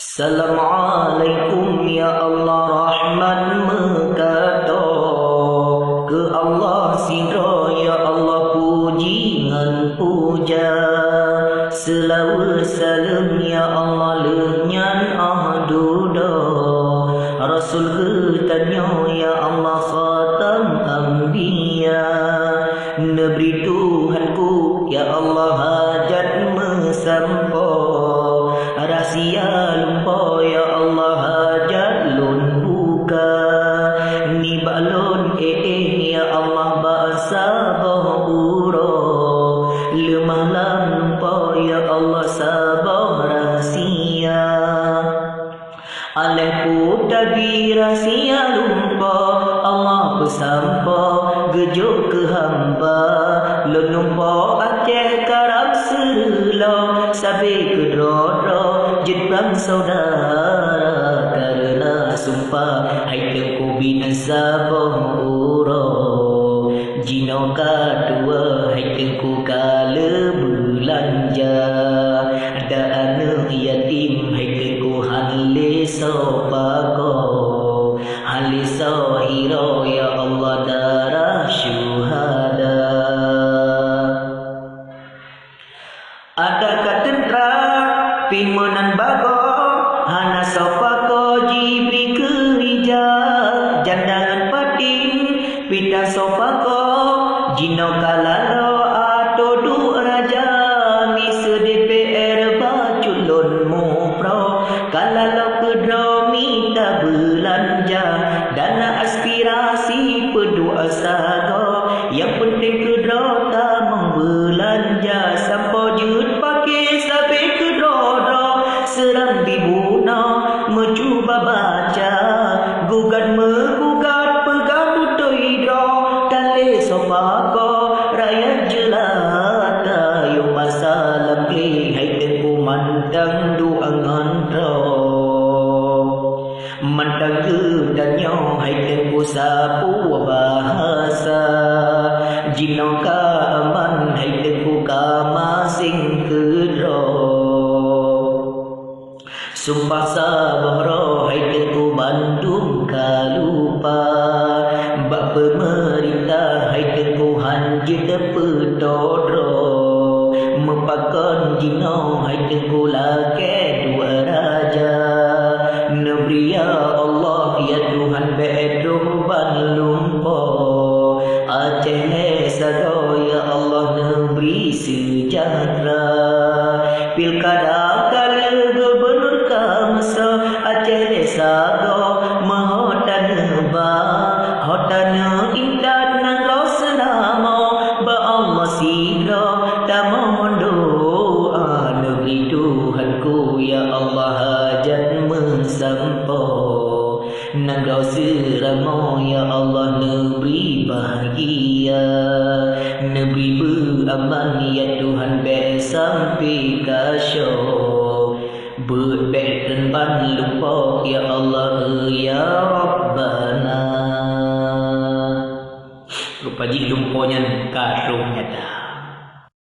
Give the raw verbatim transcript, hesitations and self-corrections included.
Assalamualaikum ya Allah, rahmat meukato. Keu Allah sidroe ya Allah, puji ngon puja. Seulaweuet saleuem ya Allah, lheueh nyan 'oh dudoe. Rasul geutanyoe ya Allah, khatam anbiya. Neubri Tuhanku ya Allah, hajat meusampoe. Rahsia lumpoe ya Allah, hajat lôn buka. Nibak lôn éh-éh ya Allah, bak saboh uroe. Leumah lam lumpoe ya Allah, saboh rahsia. Aléh peue tabi rahsia lumpoe, Allah peusampoe geujok keu hamba. Lôn lumpoe Aceh karab seuleuloe, sabe keudroe-droe jeuet bang syedara. Kareuna sumpah hai Teungku biet saboh uroe. Jinoe ka tuwoe hai Teungku ka lheueh beulanja. Dan aneuëk yatim hai Teungku hana lé soe pakoe. Hana lé soe hiroe ya Allah, darah syuhada. Adak ka teuntra, pih meunan bagoe, hana soe pakoe jibri keu ija. Janda ngon pating, pih tan soe pakoe, jinoe ka laloe ateueh duek raja. Miseue D P R bacut lôn muproe, ka laloe keudroe mita beulanja. Dana aspirasi peuduek sagoe, nyang peunteng keudroe tamong beulanja. Sampoe jeuet paké sabe keudroe-droe, seurambih bunoe meucuba baca. Gugat meugugat peugah beutôi droe, tan lé soe pakoe rakyat jeulata. Yoh masa lam klik hai Teungku mantong duek ngon droe. Mantong geutanyoe hai Teungku sapeue bahasa, jinoe ka aman hai Teungku ka maséng keudroe. Sumpah saboh droe hai Teungku bandum ka lupa, bak peumeurintah hai Teungku han jeuet peutoe droe. Meupakon jinoe hai Teungku lakée duek raja. Neubri ya Allah, ya Tuhan, bék troh ban lumpoe. Aceh lhée sagoe ya Allah, neubri seujahteura. Pilkada ka lheueh, gubunur ka meusoe, Aceh lhée sagoe meuho taneuk ba. Ho taneuk intat nanggroe seulamoe, bak Allah sidroe tamohon doá. Neubri Tuhanku ya Allah hajat meusampoe. Nanggroe seuramoe ya Allah neubri bahgia. Neubri beuaman ya Tuhan bék sampai ka syoe. Beuet bék treun ban lumpoe ya Allah, ya Rabbana. Rupa jih lumpoe nyan ka troh nyata.